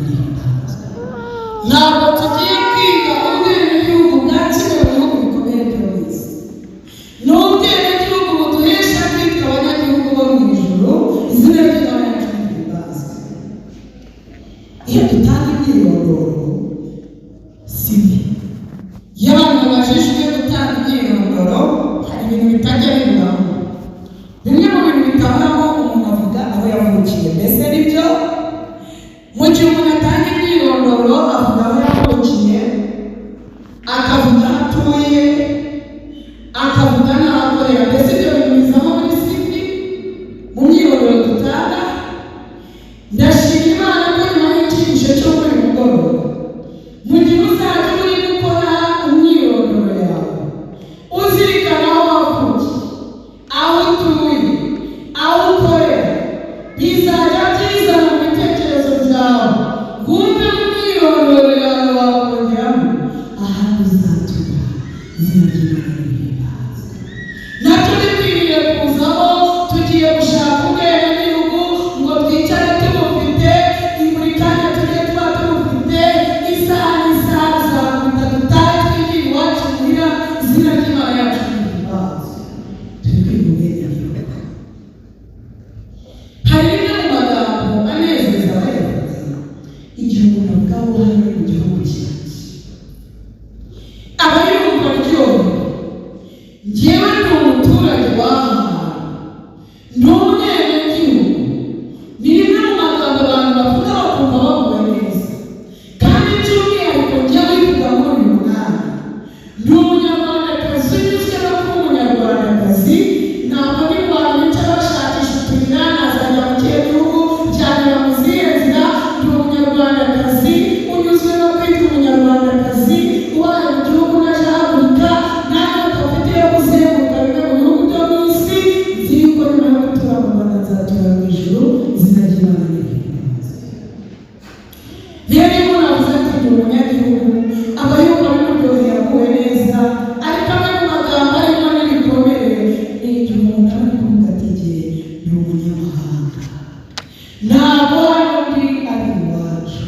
ry'Imana rihimbazwe. Ntabwo tugiye kwiga ubwenegihugu bwa kimwe mu bihugu bikomeye byo mu isi. Ni ubwenegihugu buduhesha kwitwa abanyagihugu bo mu ijuru. Izina ry'Imana yacu rihimbazwe. Iyo dutanga imyirondoro, si bi, iyo abantu babajijwe gutanga imyirondoro, hari ibintu bitajya biburamo. Bimwe mu bintu bitabamo, umuntu avuga aho yavukiye. Mbese nibyo? Mu gihe umuntu atanga imyirondoro, avuga aho yavukiye, akavuga aho atuye, akavuga n'aho akorera. Mbese ibyo bintu bizamo muri CV, mu myirondoro dutanga? Ndashima Imana ko nyuma y'icyigisho cyo kuri uyu mugoroba, mu gihe uzajya uri gukora imyirondoro yawe, uzirikana aho wavukiye, aho utuye, aho ukorera, bizajya byizana mu bitekerezo byawe, wumve mu myirondoro yawe wakongeramo ahantu uzatura. Izina ry'Imana rihimbazwe. Nabyo bikwiriye kuzamo. Tugiye gushaka ubwenegihugu ngo twicare tubufite, buri kanya tujye tuba tubufite, isaha n'isaha tuzakubita dutahe, twigire iwacu muhira. Izina ry'Imana yacu rihimbazwe. Turi kwiga ubwenegihugu. Hari bimwe mu magambo anezeza abayavuga. Igihe umuntu avuga ngo hano ni mu gihugu cyanjye, aba yumva aryohewe. Njyewe ndi umuturage w'aha hantu, ndi umwenegihugu. Ni rimwe mu magambo abantu bavuga bakumva baguwe neza. Kandi by'umwihariko njyewe wivuga muri uyu mwanya, ndi Umunyarwandakazi unyuzwe no kuba Umunyarwandakazi. Ntabwo ndi mu bantu bicara bashakisha utuyira nazajya mu kihe gihugu, cyanyura mu zihe nzira. Ndi Umunyarwandakazi unyuzwe no kwitwa Umunyarwandakazi, ubaye mu gihugu ntajahagurika, nta nyota mfite yo kuzenguruka bimwe mu bihugu byo mu isi. Nzi yuko nyuma yo gutura mu Rwanda nzatura mu ijuru. Izina ry'Imana rihimbazwe. Rero iyo umuntu avuze ati ndi umunyagihugu, aba yumva bimuryoheye, aguwe neza. Ariko amwe mu magambo arimo n'ibikomere ni igihe umuntu aba ari kuvuga ati jye ni umunyamahanga, ntabwo hano ndi ari iwacu.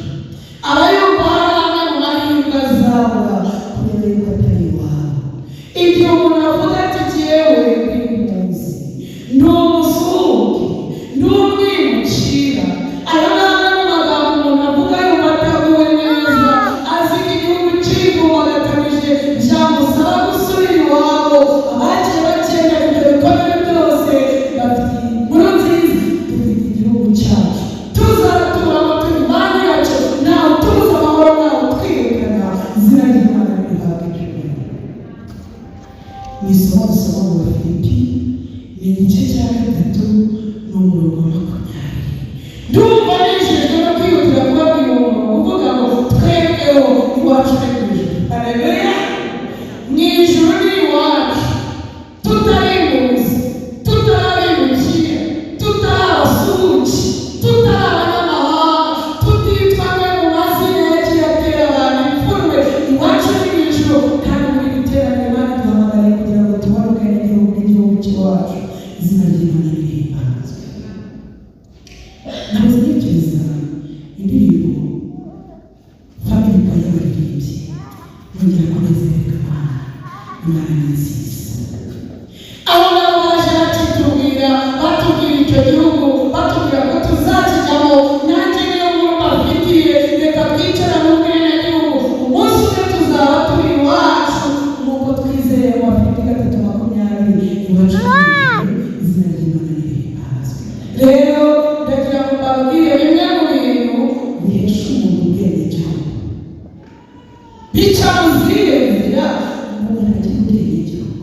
Aba yumva hari amwe mu mahirwe azabura kubera yuko atari iwabo. Igihe umuntu avuga ati jyewe ndi impunzi, ndi umusuhuke, ndi umwimukira, ayo ni amwe mu magambo umuntu avuga yumva ataguwe neza, azi ko igihugu cyivumbagatanyije byamusaba gusubira iwabo. Abagiye bakenera ibyo bikomere byose bafite inkuru nziza: dufite igihugu cyacu tuzaturamo turi ba nyiracyo, ntawe utubuza amahoro, ntawe utwirukana. Izina ry'Imana rihabwa icyubahiro. Ni isomo dusoma mu Bafilipi, ni igice cya 3, ni umurongo wa 20. Ndumva nejejwe no kwihutira kubabwira uwo murongo uvuga ngo twebweho iwacu ni mu ijuru. Haleluya! Mu ijuru ni iwacu, tutari impunzi, tutari abimukira, tutari abasuhuke, tutari abanyamahanga, tutitwa amwe mu mazina yagiye atera abantu ipfunwe. Iwacu ni mu ijuru. Kandi muri iri teraniro Imana duhamagariye kugira ngo tubone ubwenegihugu bw'igihugu cy'iwacu. Izina ry'Imana rihimbazwe. Nahoze ntekereza indirimbo Family Choir baririmbye, nongera kunezererwa Imana. Imana ni nziza. Abo nabo baje bakitubwira, batubwira icyo gihugu, batubwira ko tuzakijyamo. Nanjye niyo nkuru mbafitiye. Reka twicarane ubwenegihugu, umunsi umwe tuzaba turi iwacu, nk'uko twizeye mu Bafilipi 3:20, iwacu ni mu ijuru. Izina ry'Imana rihimbazwe. Rero ndagira ngo mbabwire bimwe mu bintu bihesha umuntu ubwenegihugu, bica mu zihe nzira umuntu agira ubwenegihugu.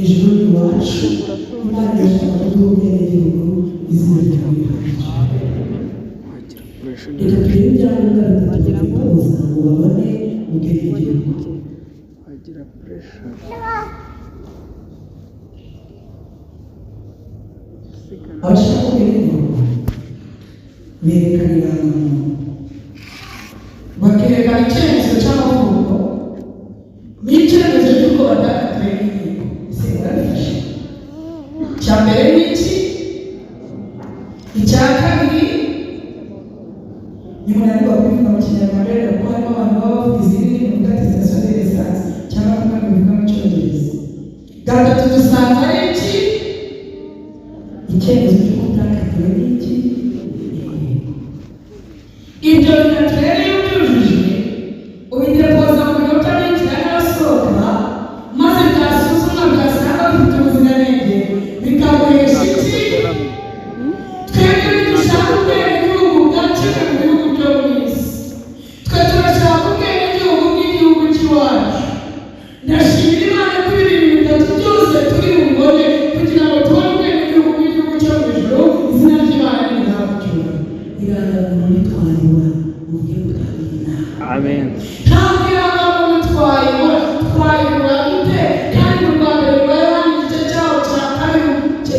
Ijuru ni iwacu. Imana irashaka kuduha ubwenegihugu. Izina ryawe rihabwe. Reka turebe ibyangombwa bitatu bifuza ngo babone ubwenegihugu. Wagira pressure. Abashaka ubwenegihugu berekana irangamuntu, bakerekana icyemezo cy'amavuko n'icyemezo cy'uko batakatiwe n'inkiko. Ese barabifashe? Icya mbere ni iki? Icya kabiri, nimunanirwa kubivuga mu Kinyarwanda rero, kuko harimo abantu baba bavuga izindi ndimi, muvuga attestation de naissance cyangwa kumwe bivuga mu Cyongereza. Gatatu dusanga ari iki? Icyemezo cy'uko utakatiwe n'iki? Inkiko. Ibyo bitatu rero, iyo ubyujuje, ubidepoza mu biro by'abinjira n'abasohoka, maze byasuzumwa, byasanga bifite ubuziranenge, bikaguhesha iki? Twebwe ntidushaka ubwenegihugu bwa kimwe mu bihugu byo mu isi. Twe turashaka ubwenegihugu bw'igihugu cy'iwacu. Ndashimira Imana ko ibi bintu bitatu byose turi bubibone kugira ngo tubone ubwenegihugu bw'igihugu cyo mu ijuru. Izina ry'Imana nirihabwe icyubahiro. Irangamuntu ntitwayibura, muvuge ngo amina. Amen. Ntabwo irangamuntu twayibura. Twayibura gute kandi mu rwa mbere rwa Yohani, igice cyaho cya kabiri,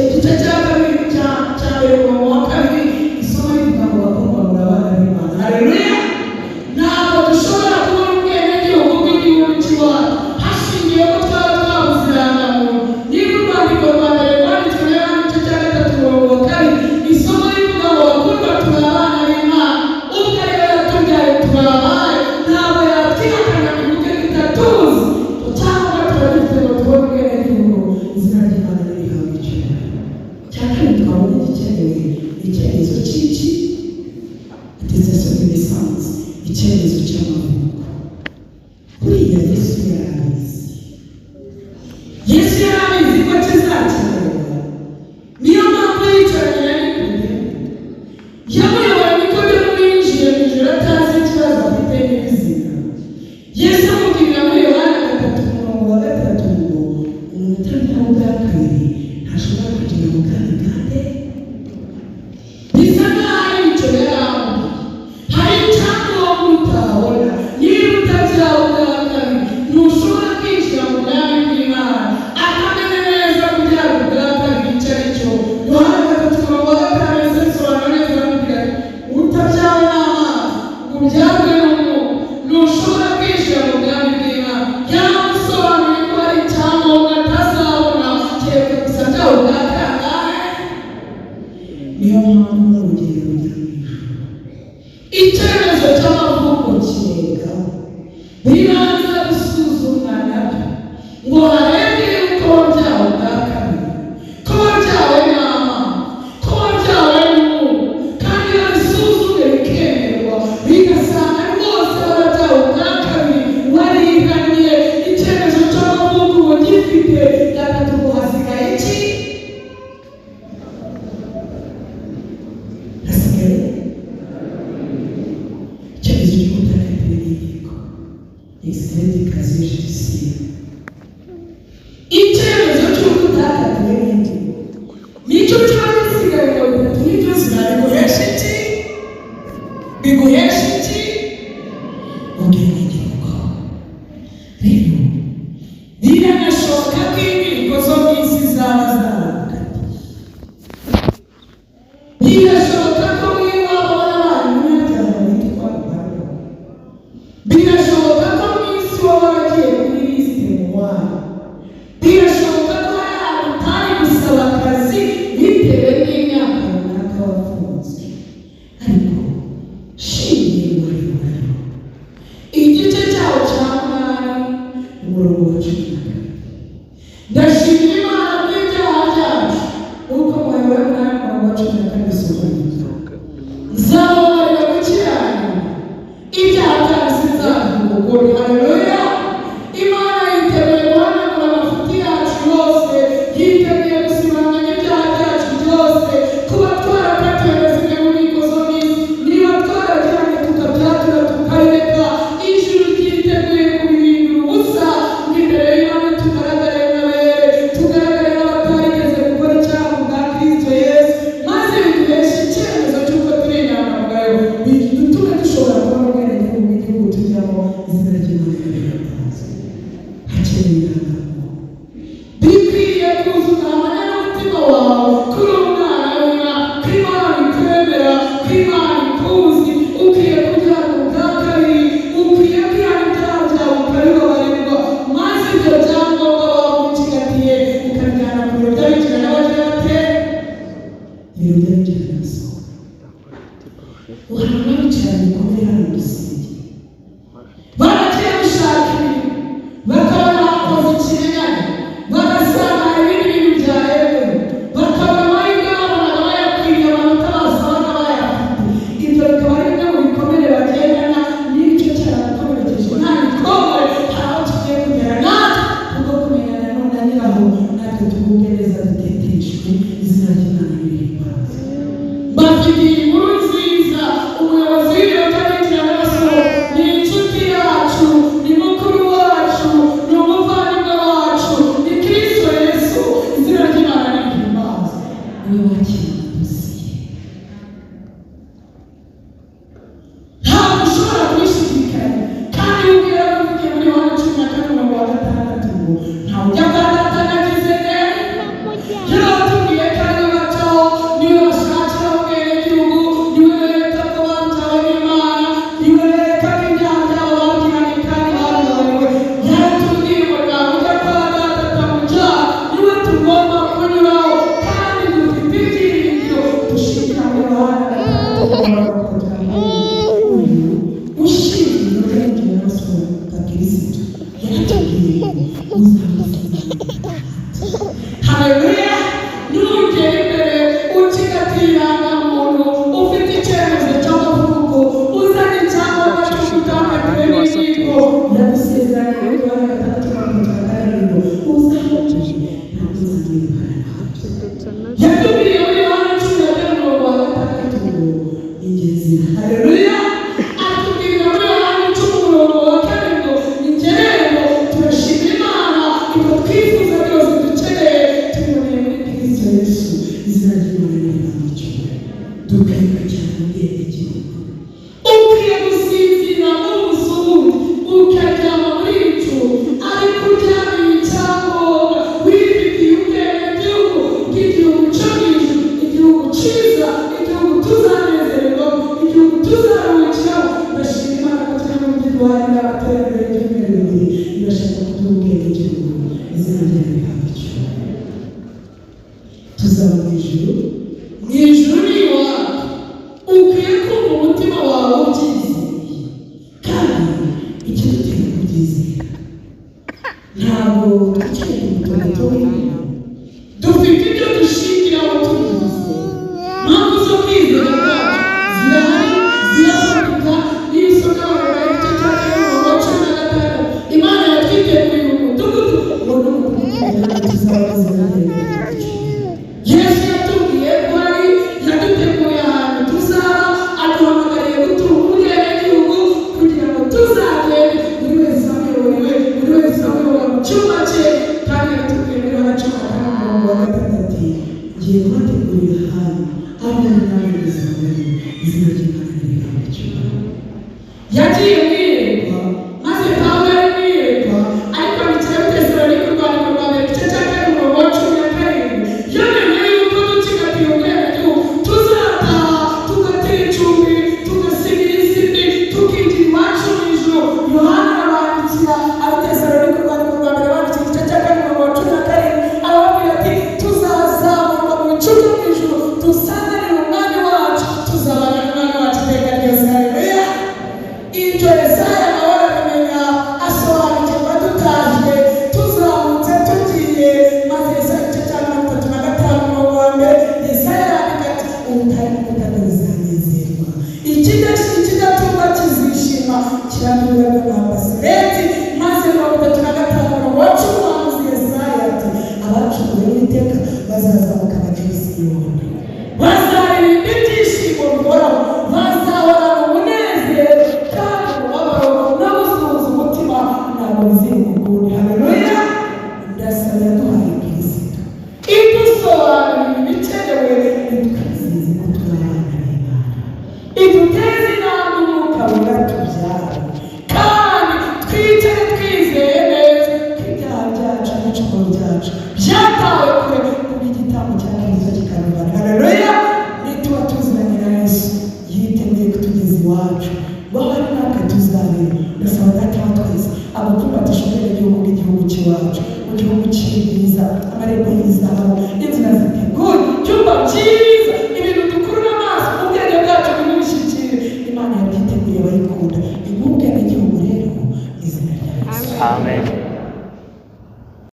igice cya kabiri, cya mbere, umurongo wa kabiri, isomo rivuga ngo: "Bakundwa, muri abana b'Imana"? Haleluya! Ntabwo dushobora kubona ubwenegihugu bw'igihugu cy'iwacu hashingiwe ko twaba twabuze irangamuntu. Niba urwandiko rwa mbere rwanditswe na Yohani, igice cya gatatu, umurongo wa kabiri, isomo rivuga ngo: "Bakundwa, turi abana b'Imana," ubwo rero yatubyaye, turi abayo. Ntabwo yatwihakana ngo ivuge ko itatuzi. Cyangwa turabifite ngo tubone ubwenegihugu. Izina ry'Imana ririhabwa icyubahiro. Cya kabiri twabonye gikenewe, icyemezo cy'iki? Attestation de naissance, icyemezo cy'amavuko. Buriya Yesu yarabizi. Yesu yarabizi ko kizakenerwa. Niyo mpamvu yicaranye na Nikodemu, yamuyobora. Nikodemu yinjiye mu ijoro atazi ikibazo afite n'ibizima. Yesu amubwirira muri Yohana 3, umurongo wa 3 ngo: "Umuntu utabyawe ubwa kabiri ntashobora kugera mu bwami bwa." Bisa nk'aho ari icyo yari amubwiye: hari icyangombwa utabona. Niba utabyawe ubwa kabiri, ntushobora kwinjira mu bwami bw'Imana. Akamenya neza kubyara ubwa kabiri icyo ari cyo. Yohana 3, umurongo wa 5, Yesu abisobanura neza, aramubwira ati: "Utabyawe n'amazi ngo ubyarwe n'umwuka, ntushobora kwinjira mu bwami bw'Imana." Yaramusobanuriye ko hari icyangombwa atazabona kereka gusa byawe ubwa kangahe. Niyo mpamvu n'urugendo rujya mu ijuru, icyemezo cy'amavuko kirebwaho. Bibanza gusuzumwa nabyo ngo harebwe yuko wabyawe bwa kabiri, ko wabyawe n'amazi, ko wabyawe n'umwuka. Kandi iyo bisuzumwe bikemerwa, bigasanga rwose warabyawe bwa kabiri, warihaniye, icyemezo cy'amavuko uba ugifite. Gatatu ngo hasigaye iki? Hasigaye icyemezo cy'uko utakatiwe n'inkiko, extrait de casier judiciaire. Icyemezo cy'uko utakatiwe n'inkiko nicyo kiba gisigaye ngo bitatu nibyo biguhesha iki? Biguhesha iki? Ubwenegihugu. Rero biranashoboka ko inkiko zo mu isi zaba zarabukatiye. Birashoboka ko niba waba warabaye umunyabyaha witwa Ubarwa, birashoboka ko mu isi waba waragiye kuri liste noire, birashoboka ko hari ahantu utari gusaba akazi bitewe n'imyaka runaka wafunzwe. Ariko shingiye muri Ubarwa, igice cyawo cya 8, umurongo wa 12, ndashimira Imana ko ibyaha Yatubwiye ngo uzabisezerana. Haleluya! Nugera imbere ucigatiye irangamuntu, ufite icyemezo cy'amavuko, uzanye icyangombwa cy'uko utakatiwe n'inkiko, yadusezeranye muri Yohana 6:37, uzahumure, ntabwo uzamwirukana. Yatubwiye muri Yohana 14 umurongo wa 6 ngo ingenzi. Haleluya! Atubwira muri Yohana 10 umurongo wa 4 ngo ingerembo. Turashima Imana, ibyo twifuza byose dukeneye tubiboneye muri Kristo Yesu. Izina ry'Imana ni icyubahiro. Dukwiye kujyana ubwenegihugu. Ukwiye gusinzira nk'umuzungu, ukaryama muri icyo, ariko uryamiye icyangombwa, wifitiye ubwenegihugu bw'igihugu cyo mu ijuru, igihugu cyiza, igihugu tuzanezererwamo, igihugu tuzaruhukiramo. Ndashima Imana ko turi mu by'urwanda amateraniro y'ibyumweru 2. Irashaka kuduha ubwenegihugu. Izina ryayo rihabwa icyubahiro. Tuzaba mu ijuru, mu ijuru ni iwacu. Ukwiye kumva umutima wawe ubyizeye, kandi ikidutera kubyizera, ntabwo twicaye ku mutoto w'ibintu, dufite ibyo dushingiraho tubyizeye. Impamvu zo kwizera kwacu zirahari, zirafatika. Niyo usoma Abaheburayo igice cya 4 umurongo wa 16, Imana yatwiteguriye umudugudu. Uwo ni umudugudu tuzaba tuzabera. Yesu yatubwiye ko ari yaduteguriye ahantu tuzaba, aduhamagariye gutura ubwenegihugu kugira ngo tuzagende, buri wese amuyobora, buri wese amuyobora mu cyumba cye. Kandi yatubwiye muri Yohana 14 umurongo wa 3 ati: "Ngiye kubategurira ahantu, aho muri namwe muzabona." Izina ry'Imana ririhabwa icyubahiro. Yagiye mu iyerekwa, maze Pawulo ari mu iyerekwa, ariko andikira Abatesalonike urwandiko rwa mbere igice cya 4 umurongo wa 17. Yamenye yuko ducigatiye ubwenegihugu tuzataha, tugatera icumbi, tugasigira isi mbi, tukinjira iwacu mu ijuru. Yohana arabandikira, Abatesalonike urwandiko rwa mbere bandikira igice cya 4 umurongo wa 17, arababwira ati: "Tuzazamurwa mu bicu byo mu ijuru, dusanganire Umwami wacu, tuzabana n'Umwami wacu iteka ryose." Haleluya! Ibyo Yesaya nawe arabimenya, asobanukirwa dutashye, tuzamutse tugiye. Maze Yesaya igice cya 35 umurongo wa 1, Yesaya arandika ati: "Ubutari n'ubutaka bizanezerwa, ikidatumba kizishima, kirandura nka basileti." Maze 35 umurongo wa 10, umuhanuzi Yesaya ati: "Abacunguwe n'Uwiteka bazazamuka bajye i Siyoni, bazaririmba ibyishimo bihoraho, bazahorana umunezero, kandi umubabaro no gusuhuza umutima ntabwo biziri ukundi." Haleluya! Ndasaba yaduhaye Kirisito, idusobanurira ibikenewe, itwizeze ko turi abana b'Imana, iduteze intambwe Umwuka Wera tubyara, kandi twicare twizeye neza ko ibyaha byacu n'ibicumuro byacu byatawe kure kubw'igitambo cya Kirisito kikarubana. Haleluya! Nituba tuziranye na Yesu, yiteguye kutugeza iwacu ngo aho ari natwe tuzabera. Ndasaba Data wa twese abapfumbatisha ubwenegihugu bw'igihugu cy'iwacu, mu gihugu cy'ibyiza, amarembo y'izahabu, inzira ziteguye, ibyumba byiza, ibintu dukurura amaso, ubwenge bwacu ntibubishyikire. Imana yabyiteguriye abayikunda. Iguhe ubwenegihugu rero mu izina rya Yesu. Amen.